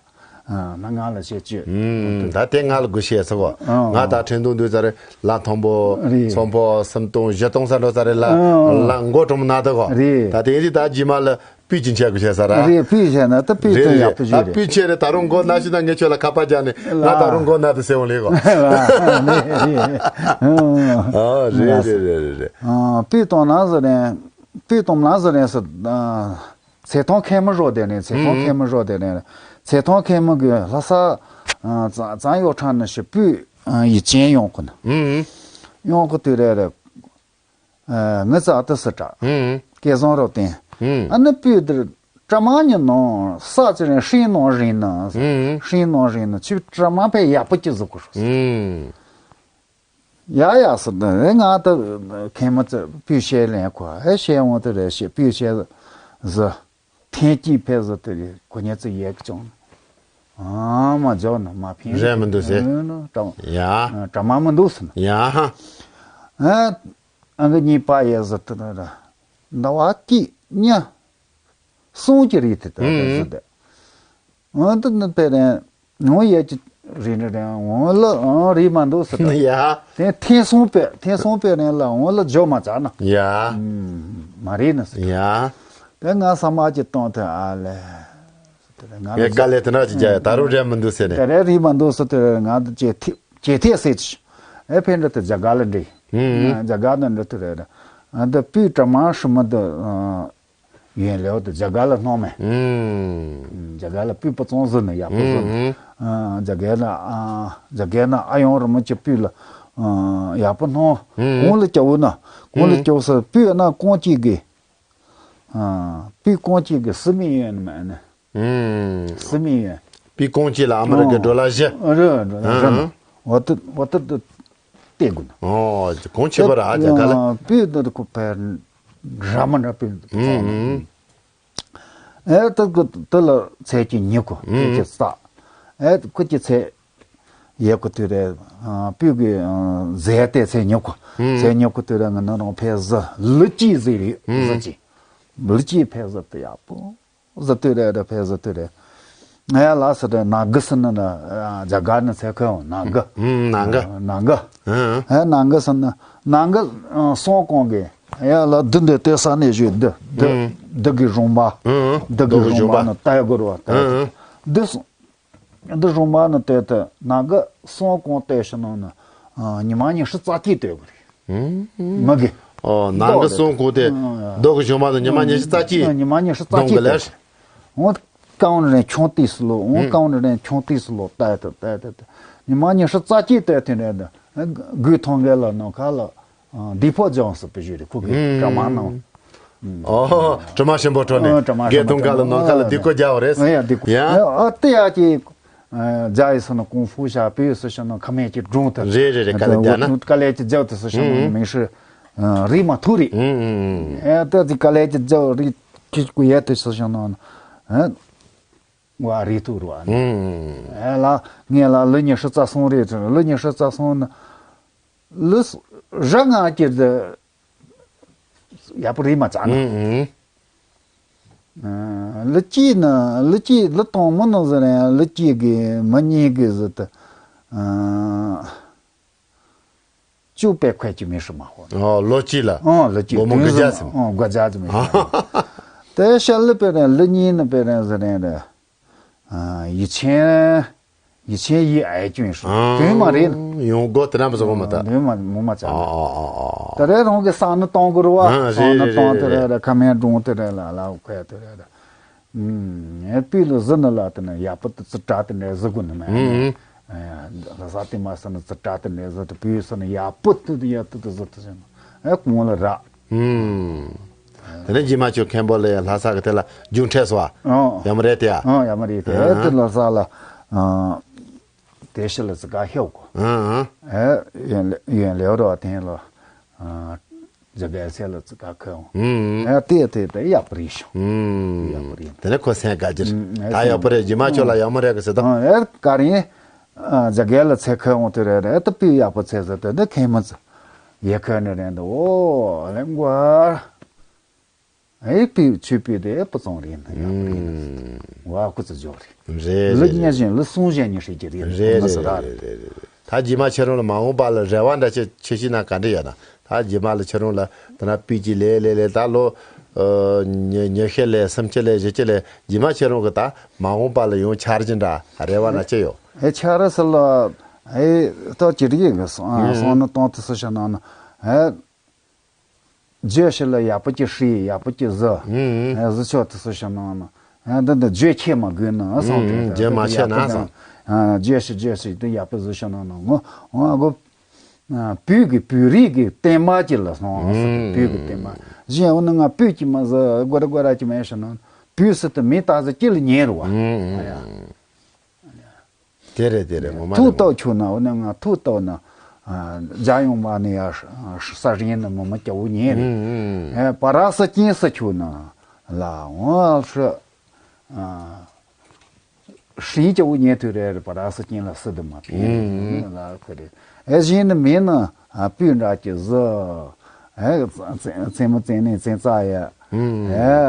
ཨ་ན་ང་ལ་བཤད་བཅོས། ཨུམ། ད་དེ་ང་ལ་དགོས་བཤད་ས་གོ་ཨ། ང་ད་ཁྲེང་ཏུང་དུས་ཚར་ལ་མཐོན་པོ་རེད། ཚོན་པོ་སུམ་སྟོང་བཞི་སྟོང་ས་འགྲོ་ཚར་རེད་ལ། ཨ། ལ་མགོ་གྲོང་མོ་ན་ད་གོ་རེད། ད་དེ་རིགས་ད་རྗེས་མ་ལ་སྤུས་ཀྱི་འཆད་དགོས་བཤད་ས་ར། རེད་སྤུས་བཤད་ན་ད་སྤུས་རེད་དོན་རེད་ཡག་པོ་ཞུས་ད་རེད། སྤུས་ཆེ་རེད་ད་རུང་མགོ་ན་ཤི་ད་ངས་ཁྱོད་ལ་ཁ་པར་རྒྱག་ནས་ང་ད་རུང་མགོ་ན་དུ་སེ་འོང་ལེ་གོ་རེད་རེད། ཨ་རེད་རེད་རེད་རེད། ཨ་སྤུས་གཏོང་ན་ཟེར་ནས། པི་ཏོང་ལ་ཟེར་རན་སི། ཚེ་ཐང་མཁན་མི་རོ་དེ་ནས་ཚེ་ཐང་མཁན་མི་རོ་དེ་ནས་ཚེ་ཐང་མཁན་མི་གི་ལྷ་ས་ཙང་ཡོ་ཁྲ་ནི་ཞི་པུས་ཡི་ཅན་ཡོང་གི་ན། ཡོང་གི་དུས་རེ་རེ་ངི་ཙ་ཏི་སི་དྲ་སྐལ་བཟང་རོ་བསྟན། ཨ་ནི་པུས་དེར་གྲ་མ་ཉི་ནང་ས་ཅི་རེད་ཧྲིན་ནང་རིན་ན། ཧྲིན་ནང་རིན་ན་ཆུ་གྲ་མ་ཕེ་ཡག་པོ་ཅི་ཟུག་གི་རུ། ཡ་ཡ་སི་ནི་ང་ད་མཁན་མི་ཚེ་སྤུས་བཤད་ལན་གོ་ཨེ་བཤད་འོང་དེ་རེད་ཤེས་སྤུས་བཤད་ཟི་ཐན་སྐྱིད་ཕེ་ཟི་དེ་རེད་གོ་ཉེ་ཚེ་ཡེག་ཅུང་ཨ་མ་འཇོག་ན་མ་ཕན་རེད་མི་འདུག་ཟེར་ཡ་གྲ་མ་མི་འདུག་སི་ནི་ཡ་ཨ་ཨ་གི་གཉིས་པ་ཡེ་ཟི་དེ་ནི་ར་ཟླ་བ་སྐྱིད་ཉ། སོང་གི་རེད་དེ་ལྟ་ཨུམ། ཟེར་ཏེ། འོན་ཏེ་ནི་དཔེ་རེད། ངོ་ཡ་གི་རེད་རེད་རེད་འོན་ལ་ཨང་རེད་མ་འདུག་ཟེར་ཏེ། ཡ། དེ་ཐེན་སོང་པས་ཐེན་སོང་པས་རེད་ལ་འོན་ལ་འཇོག་མ་ཚར་ན། ཡ། ཨུམ། མ་རེད་ནི་ཟེར། ཡ། དེ་ང་ས་མ་གི་གཏོང་ཐེ་ཨ་ལེ། ང་ལ་ངས་དཀའ་ལས་དེ་འདྲ་ཅིག་རྒྱག་ཡ་ད་རུང་རེད་མི་འདུག་ཟེར་ནས། དེ་རེད་རེད་མ་འདུག་ཟེར་ཏེ་ང་ད་ཇེ་ཐེ་ཇེ་ཐེ་ཟེར་ཅི། ཨེ་ཕན་འདྲ་དེ་རྒྱ་གར་ལ་འདྲི། ཨུམ། རྒྱ་གར་ལ་འདྲི་དེ་རེད། ཨ་འདི་པུས་གྲ་མ་ཧྲི་མི་འདི། ཡོན་ལེའོ་དེ་རྒྱ་གར་ལ་སྣང་མེད། ཨུམ། རྒྱ་གར་ལ་སྤུས་པ་ཙོང་ཟིན་ནས་ཡག་པོ་ཟིན། ཨུམ། རྒྱ་གར་ལ་ཨ་རྒྱ་གར་ན་ཨ་ཡོང་རི་མོ་གྱི་སྤུས་ལ་ ཨ་ཡག་པོ་སྣང་། ཨུམ། གང་ལ་སྐྱོ་བོ་ན་གང་ལ་ཨུམ་སྐྱོ་ས་སྤུས་ན་གང་གཅིག་གི་ཨ་སྤུས་གང་གཅིག་གི་སི་མི་ཡོད་ནི་མ་ནི། ཨུམ། སི་མི་ཡོད། སྤུས་གང་གཅིག་ལ་ཨ་མ་རི་ཀའི་ཨོ་ཌོ་ལར་བཞི། ཨ་རི་ཌོ་ལར་བཞི་ཨ་ན། འོ་ཏི་འོ་ཏི་ཏི་ཏི་གུ་ན། ཨོ་གང་ཆེ་བ་ར་ཨ་ཅག་ག་ལ། སྤུས་ཏི་ཏི་ཁོ་ཕེ་ར་མ་འདྲ་སྤུས་ཏི་ཨུམ་ཨུམ། ཨེ་ཏི་གུ་ཏི་ལ་ཚད་ཀྱི་ཉི་གུ་ཨུམ་ཚད་ཀྱི་ས། ཨེ་ཁོ་ཀྱི་ཚད། ཡག་པོ་དེ་རེད། ཨ་སྤུས་ཀྱི་ཨ་རྫས་དེ་ཚེ་ཉོ་གོ་ཚེ་ཉོ་གོ་དེ་རེད། ང་ནི་རང་ཕེ་ཟི་ལི་ཅི་ཟི་རེད། ཟི་ཅི་ལི་ཅི་ཕེ་ཟི་དེ་ཡག་པོ་ཟི་དེ་རེད། རེད་ཕེ་ཟི་དེ་རེད། ང་ཡ་ལ་སི་རེད། ན་གི་སི་ནི་ན་རྒྱ་གར་ནི་ཚེ་ཁོ་ན་གི་ན་གི་ན་གི་ཨ་ན་གི་སི་ནི་ན་གི་སོང་གོང་གི་ཡ་ལ་འདི་འདི་དེ་ས་ནས་བཞུད་འདི་འདི་འདི་གི་རོང་པ་འདི་གི་རོང་པ་ནི་ལྟ་དགོས་ར་ལྟ་འདི་སོང་། འདི་རུང་མ་ནི་དེ་དེ་ན་གི་སོང་གོང་དེ་ཤི་ནང་ནི་ཉི་མ་ཉི་ཤུ་རྩ་གཅིག་སྡོད་དགོས་རེད། མི་གི་ཨོ་ན་གི་སོང་གོང་དེ་རྡོ་གི་ཞོ་མ་དང་ཉི་མ་ཉི་ཤུ་རྩ་གཅིག་ཉི་མ་ཉི་ཤུ་རྩ་གཅིག་སྡོད་དགོས་རེད། འོ་ཀའུན་རེ་ཆུང་ཏིས་ལོ། འོ་ཀའུན་རེ་ཆུང་ཏིས་ལོ་ལྟ་དེ་ལྟ་དེ་ཉི་མ་ཉི་ཤུ་རྩ་གཅིག་སྡོད་དེ་རེད། དགོས་ཐོང་གི་ལ་ནང་ཁ་ལ། ཨ་འདི་ཕོ་ལྗོངས་སུ་སྤེལ་རྒྱུ་རེད། ཁོ་གི་ཨུམ། གྲ་མ་ནང་། ཨོ་གྲ་མ་ཞིམ་པོ་འཕྲོ་ནས་ཨ་གྲ་མ་རྒས་ཞིམ་པོ་ཐུང་ག་ལ་ནང་ཁ་ལ་འདི་ཀོ་རྒྱག་པ་རེད། ཨ་ཡ་འདི་ཀོ་ཡ། ཨ་ཏི་ཡ་ཀྱི་རྒྱ་ཡི་སོ་ན་ཀུང་ཧྥུ་ཤ་པི་སུ་ཤ་ན་ཁ་མེད་ཀྱི་སྒྲུང་དེ་རེད་རེད་རེད། ག་ལེ་རྒྱ་ན་ག་ལེ་ཀྱི་རྒྱ་དེ་སུ་ཤ་ན་ཨུམ། མི་ཤི་རི་མ་ཐུ་རི། ཨ་ཏི་ཀ་ལེ་ཀྱི་རྒྱ་རི་ཀི་ཀུ་ཡ་དེ་སུ་ཤ་ན་ཨ་ཝ་རི་ཐུ་རུ་ཨ་ལ་ངས་ལ་ལུ་ཉི་ཤུ་རྩ་གསུམ་རེད། ལུ་ཉི་ཤུ་རྩ་གསུམ་ན། ལུས་ར་ང་ཀྱི་ཡག་པོ་རེད་མ་ཚ་ན། ལུ་གཅིག་ན་ལུ་གཅིག་ལུ་དང་མོ་ནང་ཟེར་ཡང་ལུ་གཅིག་གི་མི་གཉིས་གི་ཟེར་ཏེ། བཅུ་པའི་ཁོད་ཀྱི་མི་ཧྲི་མ་ཧོ། ཨོ་ལོ་གཅིག་ལ། ཨོ་ལོ་གཅིག་སྒོར་མོ་དགུ་བརྒྱ་ཙམ། ཨོ་དགུ་བརྒྱ་ཙམ་ཡོད། དེ་ཤ་ལུ་པེ་རེ་ལུ་གཉིས་ནི་པེ་རེ་ཟེར་ཡང་རེད། ཡིད་ཆེན། ཡིད་ཆེན་ཡིད་ཨའི་ཅུན་ཧྲི་ཨ་དོན་མ་རེད། ཡོང་སྒོ་དེ་འདྲ་མི་བཟོ་གོ་མ་ད། དོན་མ་མོ་མ་ཙ་ཨ་ན། ཨ་ཨ་ཨ་ཨ། ད་རེ་རང་གི་ས་ནི་གཏོང་དགོས་རུ་བ། ཨ་ས་ནི་རེད་གཏོང་རེད་དེ་རེད། རེད་རེད། ཁ་མེད་སྒྲུང་དེ་རེད་ལ་ལ་ཁོས་དེ་རེད། ངས་པི་ལ་ཟི་ནི་ལ་དེ་ནི་ཡག་པོ་དེ་ཙི་དྲ་དེ་འདྲ་ཟི་དགོས་ནི་མེད། ཨ་ལ་ས་དེ་མ་ས་ནི་ཙི་དྲ་དེ་འདྲ་ཟི་དེ་པི་ས་ནི་ཡག་པོ་དེ་དེ་ཡག་དེ་དེ་ཟི་དེ་ཟི་ནི་ཨེ་གོང་ལ་ར། ཨུམ། དེ་ནས་རྗེས་མ་ཁྱོད་མཁན་པོ་ལ་ཡང་ལྷ་ས་གི་དེ་ལ་རྒྱུགས་འཕྲད་སོང་བ། ཨོ། ཡག་མོ་རེད་དེ་ཡ། ཨོ་ཡག་མོ་རེད་དེ་ཨ་དེ་ལྷ་ས་ལ། ཨ་དེ་ཤི་ལ་ཙི་ག་ཧེའུ་གོ་ཨ་ཨ། ཨེ་ཡོན་ལེ་ཡོན་ལེའུ་རོ་དེ་ལ། ཨ་ཇ་གལ་སེ་ལ་ཙི་ག་ཁེའུ། ཨུམ། ཨེ་དེ་དེ་དེ་ཡག་པོ་རེད་ཤོ། ཨུམ། ཡག་པོ་རེད། དེ་ནས་ཁོ་སེམས་དགའ་རྒྱུ་རེད། ཨུམ། ད་ཡག་པོ་རེད། རྗེས་མ་ཁྱོད་ལ་ཡག་མོ་རེད་གི་ཟེར་དང་། ཨེ་ག་རེད། ཨ་རྒྱ་རྒན་ལ་ཚེ་ཁོས་འོང་དུས་རེ་རེ་ད་སྤུས་ཡག་པོ་ཚེ་ཟེར་དེ་འདི་ཁེ་མི་ཚེ། ཡེ་ཁོས་ནི་རེ་འདི་ཨོ་ལེ་མགོ་ཨ། ཨེ་སྤུས་ཆུ་སྤུས་དེ་སྤུ་ཙང་རེད་ན་ཡག་པོ་རེད་ན། ཨུམ། ཝ་ཁུ་ཚུ་འཇོག་རེད། རེད་ལུ་རེད་གཉིས་རེད། བཞིན་ལུ་གསུམ་བཞིན་གཉིས་ཧྲིལ་གྱི་རེད་རེད་ན་རེད་ཟེར་ར་རེད། རེད་རེད་རེད། ད་རྗེས་མ་ཁྱེད་རང་ལ་མ་འོངས་པ་ལ་རེ་བ་འདྲ་ཆེ་ཆེ་ཤི་ན་ག་འདྲ་ཡོད་ན། ད་རྗེས་མ་ལ་ཁྱེད་རང་ལ་ད་ན་སྤུས་ཀྱི་ལས་ལས་ལས་ད་ལོ། ཉི་ཉི་ཤུ་ལས་སུམ་ཅུ་ལས་བཞི་བཅུ་ལས་རྗེས་མ་ཁྱེད་རང་གི་ད་མ་འོངས་པ་ལ་ཡོང་འཆར་གཞི་འདྲ་རེ་བ་ན་ཅི་ཡོད། ཨེ་ཆ་ར་སི་ལ་ཨེ་ཏོ་ཅི་རིགས་གི་སོང་ཨ་སོང་ནི་གཏོང་དུ་སུ་ཤ་ན་ན་ཨེ། རྗེས་ཤི་ལ་ཡག་པོ་ཅིག་ཧྲི་ཡག་པོ་ཅིག་ཟི། ཨེ་ཟི་ཆོག་དུ་སུ་ཤ་ན་ན་ཨེ་འདི་འདི་རྗེས་ཁྱེད་མ་དགོས་ན་ཨ་སོང་དུ་རྗེས་མ་ཆེ་ན་སོང་། རྗེས་ཤི་རྗེས་ཤི་དུ་ཡག་པོ་ཟི་ཤ་ན་ན་ངོ་ཨ་གོ། བོད་ཀྱི་བོད་རིགས་ཀྱི་བསྟན་པ་ཅིག་ལ་སོང་ཟེར་ཏེ། བོད་ཀྱི་བསྟན་པ་གཞན་འོ་ན་ང་བོད་ཀྱི་མ་ཟེར་སྒོ་ར་སྒོ་ར་ཅིག་མེད་ཤ་ན་བོད་ཟེར་ཏེ་མི་ལྟ་ཟེར་ཅི་ལ་ཉན་རུ་བ། ཨ་ཡ། དེ་རེད་དེ་རེད། ངོ་མ་ཐུགས་རེད་ངོ་། སྟོབས་ཆུང་ན་འོ་ན་ང་ཐུགས་སྟོབས་ན་རྒྱ་ཡོང་བ་ནི་ཡ་ས་རིན་ནི་མི་མི་སྐྱ་བོ་ཉན་རེད། ཨ་པ་ར་ས་ཅན་ས་ཆུ་ན་ལ་འོ་ཧྲི། ཧྲིན་ཅ་བོ་ཉན་དུས་རེ་རེ་པ་ར་ས་ཅན་ལ་སི་དུ་མ་པི་ལ་ཁོ་རེ། ཨེ་གཞན་ནི་མིན་ན་སྤུས་འདྲ་གྱི་ཟི། ཨེ་ཙེ་མོ་ཙེ་ནི་ཙེ་ཙ་ཡ། ཨེ་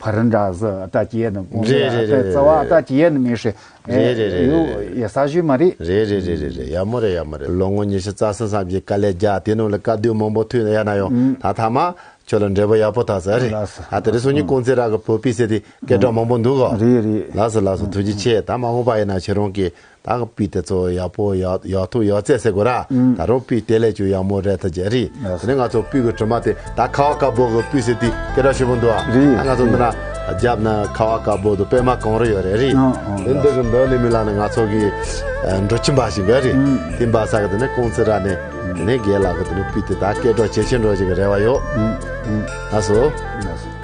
ཕ་རི་འདྲ་ཟི་ཨ་ཏ་ཅི་ཡ་ནི་གོང་ཟི་རེད་རེད་ཨ་ཏ་རེད་ཙ་བ་ཨ་ཏ་ཅི་ཡ་ནི་མི་ཧྲི། རེད་རེད་རེད་ཡོ་རེད་རེད། ཡ་ས་ཞུ་མ་རེད། རེད་རེད་རེད་རེད་རེད། ཡག་མོ་རེད་ཡག་མོ་རེད། ལོ་ངོ་ཉི་ཤུ་རྩ་གསུམ་ཙམ་གྱི་དཀའ་ལས་རྒྱག་དེ་ནང་ལ་དཀའ་སྡུག་མང་པོ་ཐུག་ཡ་ན་ཡང་ད་ཐ་མ། ཁྱོད་ལ་འབྲས་བུ་ཡག་པོ་ཐོབ་ས་རེད། ལགས་སོ། ཨ་དེ་རིང་སང་ཉིན་ཀུང་ཙི་ར་གི་བོད་པའི་ཟེར་དེ་སྐད་གྲགས་མང་པོ་འདུག་གོ། རེད་རེད། ལགས་སོ་ལགས་སོ། ཐུགས་རྗེ་ཆེ། ད་མ་འོངས་པ་ཡིན་ན་ཁྱེད་རང་གིས་ད་གི་སྤུས་དེ་ཚོ་ཡག་པོ་ཡག་ཡག་ཐུག་ཡག་བཙལ་ཟེར་དགོས་ར། ད་རུང་སྤུས་དེ་ལས་ཀྱང་ཡག་མོ་རེད་ཐག་བཅད་རེད། ལགས་སོ། དེ་ནས་ང་ཚོ་སྤུས་ཀྱི་དྲི་མ་དེ་ད་ཁ་བ་དཀར་པོ་གི་སྤུས་ཟེར་དེ་སྐད་གྲགས་ཆེན་པོ་འདུག་ཨ། རེད། ད་ང་ཚོ་འདི་ན། རྒྱབ་ན་ཁ་བ་དཀར་པོ་དང་པད་མ་གང་རུ་ཡོད་རེད་རེད། ཨང་ཨང་། དེ་འདི་གི་འདི་ནས་མི་ལ་ནི་ང་ཚོ་གི་འགྲོ་ཆུན་པ་ཞིག་གི་རེད། ཨང་། དེ་འབའ་ས་གི་དེ་ནས་ཀོང་ཙི་ར་ནས་དེ་ནས་རྒན་ལགས་གི་དེ་ནས་སྤུས་དེ་ད་སྐད་གྲགས་ཇེ་ཆེ་འགྲོ་ཞིག་གི་རེ་བ་ཡོད། ཨང་ཨང་། ལགས་སོ། ལགས་སོ།